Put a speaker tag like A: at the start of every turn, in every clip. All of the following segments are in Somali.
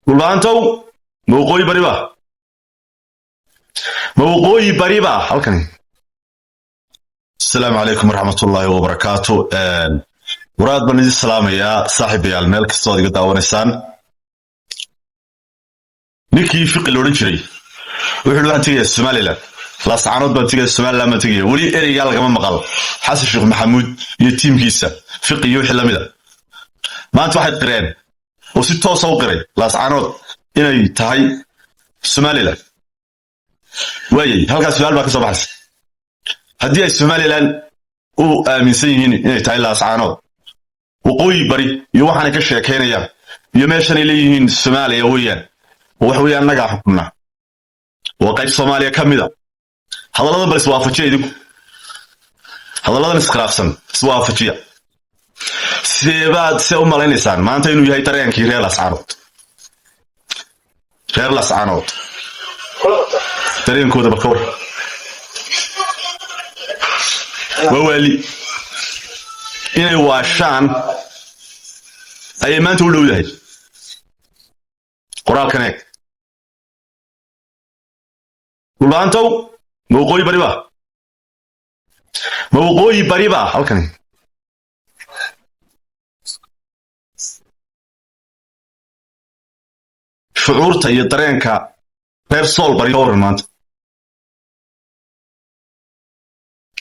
A: Dhulbaantow, ma waqooyi bari ba? Ma waqooyi bari ba halkani? Asalaamu calaykum waraxmatullaahi wabarakaatu. Waraad baan idin salaamayaa, saaxiibayaal, meel kastoo ad iga daawanaysaan. Ninkii Fiqi la odhan jiray wuxuu waxaan tegayaa Somaliland, Laascaanood baan tegaya, Somaliland baan tegaya. Weli ereygaa lagama maqal Xasan Sheekh Maxamuud iyo tiimkiisa, Fiqi iyo wixii lamida. Maanta waxay qireen oo si toosa u qiray Laascaanood inay tahay Somaliland. Waayay, halkaas su-aal baa ka soo baxaysa: haddii ay Somaliland u aaminsan yihiin inay tahay Laascaanood, waqooyi bari iyo waxaanay ka sheekaynayaan iyo meeshanay leeyihiin Soomaaliya weeyaan oo wax weeyaan annagaa xukunaa, waa qayb Soomaaliya ka mida, hadalladan bal iswaafajiya idinku, hadalladan iskhilaafsan iswaafajiya. Sideebaad se u malaynaysaan maanta inuu yahay dareenkii reer Laascaanood? Reer Laascaanood dareenkooda bal ka war. Waa waali inay waashaan ayay maanta u dhowdahay. Qoraalkan eeg. Dhulbaantow, ma waqooyi bari ba? Ma waqooyi bari ba halkani? Shucuurta iyo dareenka reer Sool bari ka warran maanta.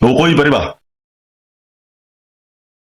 A: Ma waqooyi bari ba?